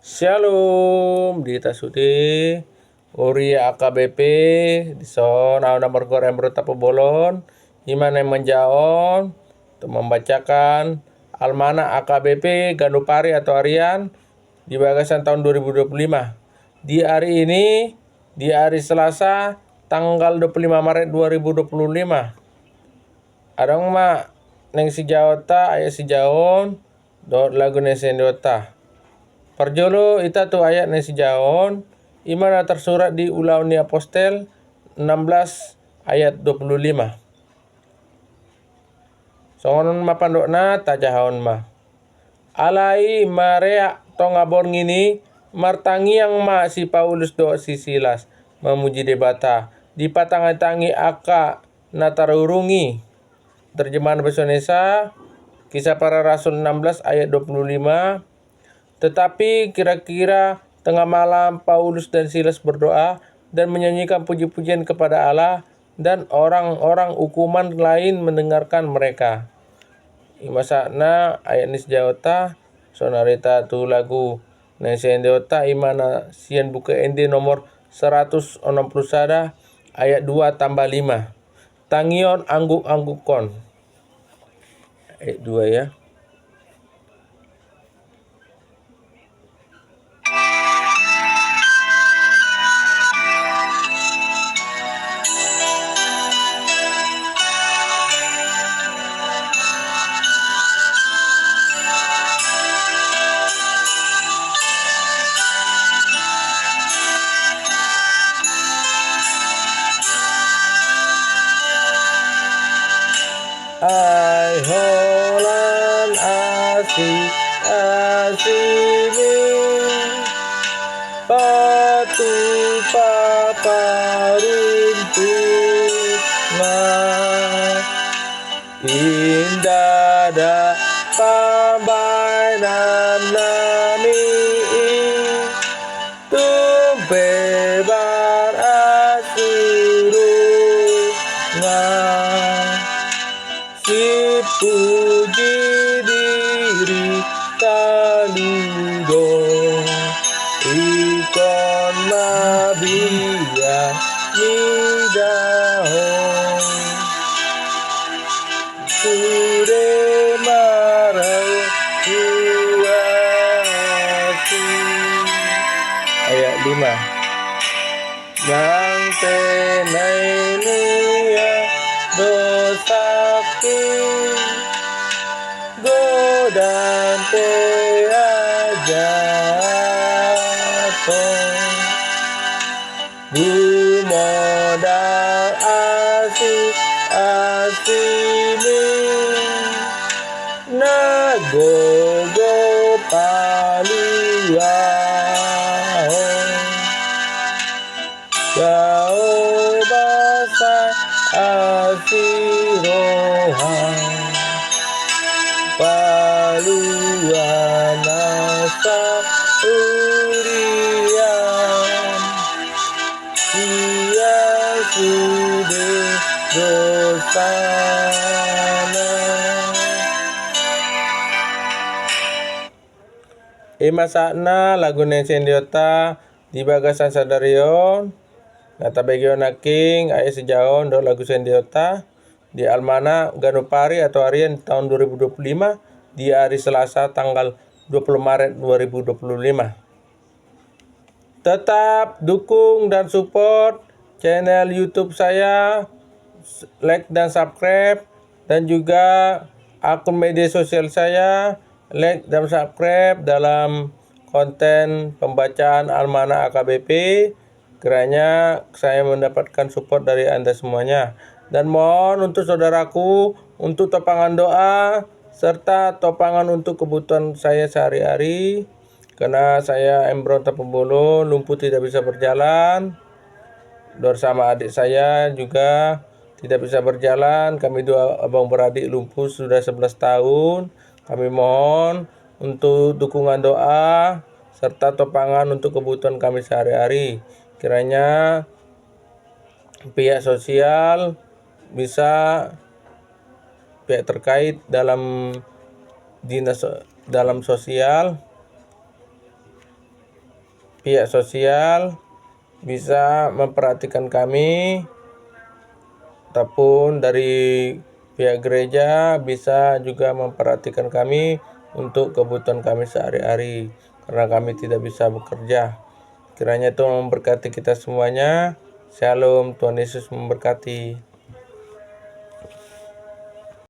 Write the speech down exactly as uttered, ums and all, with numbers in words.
Syalom, di hita sude, huria A K B P, dison au na margoar Embron Tampubolon, i ma naeng manjaha on, untuk membacakan Almanak A K B P ganup ari atau harian di bagasan tahun dua ribu dua puluh lima. Di hari ini, di hari Selasa, tanggal dua puluh lima Maret dua ribu dua puluh lima. Adong ma naeng sijahaonta, ayat sijahaon, dohot lagu naeng siendeonta. Parjolo hita tu ayat naeng sijahaon, i ma na tarsurat di Ulaon ni Apostel enam belas ayat dua puluh lima. Songon on ma pandokna, tajahaon ma. Alai mareak tonga borngin i, martangiang ma si Paulus dohot si Silas mamuji Debata, dipatangitangi angka na tarurung i. Terjemahan bahasa Indonesia, Kisah Para Rasul enam belas ayat dua puluh lima. Tetapi kira-kira tengah malam Paulus dan Silas berdoa dan menyanyikan puji-pujian kepada Allah, dan orang-orang hukuman lain mendengarkan mereka. I ma sahatna ayat ni sijahaonta, sonari hita tu lagu naeng siendeonta, i ma na sian Buku Ende nomor seratus onom puluh sada, ayat dua tambah lima. Tangion angguk-anggukkon. Ayat dua ya. Ai holan asi, asimi, patupa paruntungan, indahan pambahenan nami i. Tung pe marhasurungan, sipuji diri talu do, ingkon mabiar mida ho. Sude marau tu asi. Ayat lima. Nang pe naeng mulia dosangki, godang pe ajaton. Bumodal asi, asimi, na gogo paluahon. Daoba sai asi roha, paluahon na sahuria. Ia sude dosana. I ma sahatna lagu naeng siendeonta di bagasan sadari on. Na tabege on nangkin ayat sijahaon dohot lagu siendeonta di Almanak ganup ari atau harian tahun dua ribu dua puluh lima, di hari Selasa tanggal dua puluh Maret dua ribu dua puluh lima. Tetap dukung dan support channel YouTube saya, like dan subscribe, dan juga akun media sosial saya, like dan subscribe dalam konten pembacaan Almanak A K B P. Kiranya saya mendapatkan support dari Anda semuanya. Dan mohon untuk saudaraku, untuk topangan doa serta topangan untuk kebutuhan saya sehari-hari. Karena saya Embron Tampubolon, lumpuh tidak bisa berjalan. Bersama adik saya juga tidak bisa berjalan. Kami dua abang beradik lumpuh sudah sebelas tahun. Kami mohon untuk dukungan doa serta topangan untuk kebutuhan kami sehari-hari. Kiranya pihak sosial bisa, pihak terkait dalam dinas, dalam sosial, pihak sosial bisa memperhatikan kami, ataupun dari pihak gereja bisa juga memperhatikan kami untuk kebutuhan kami sehari-hari, karena kami tidak bisa bekerja. Kiranya Tuhan memberkati kita semuanya. Shalom, Tuhan Yesus memberkati.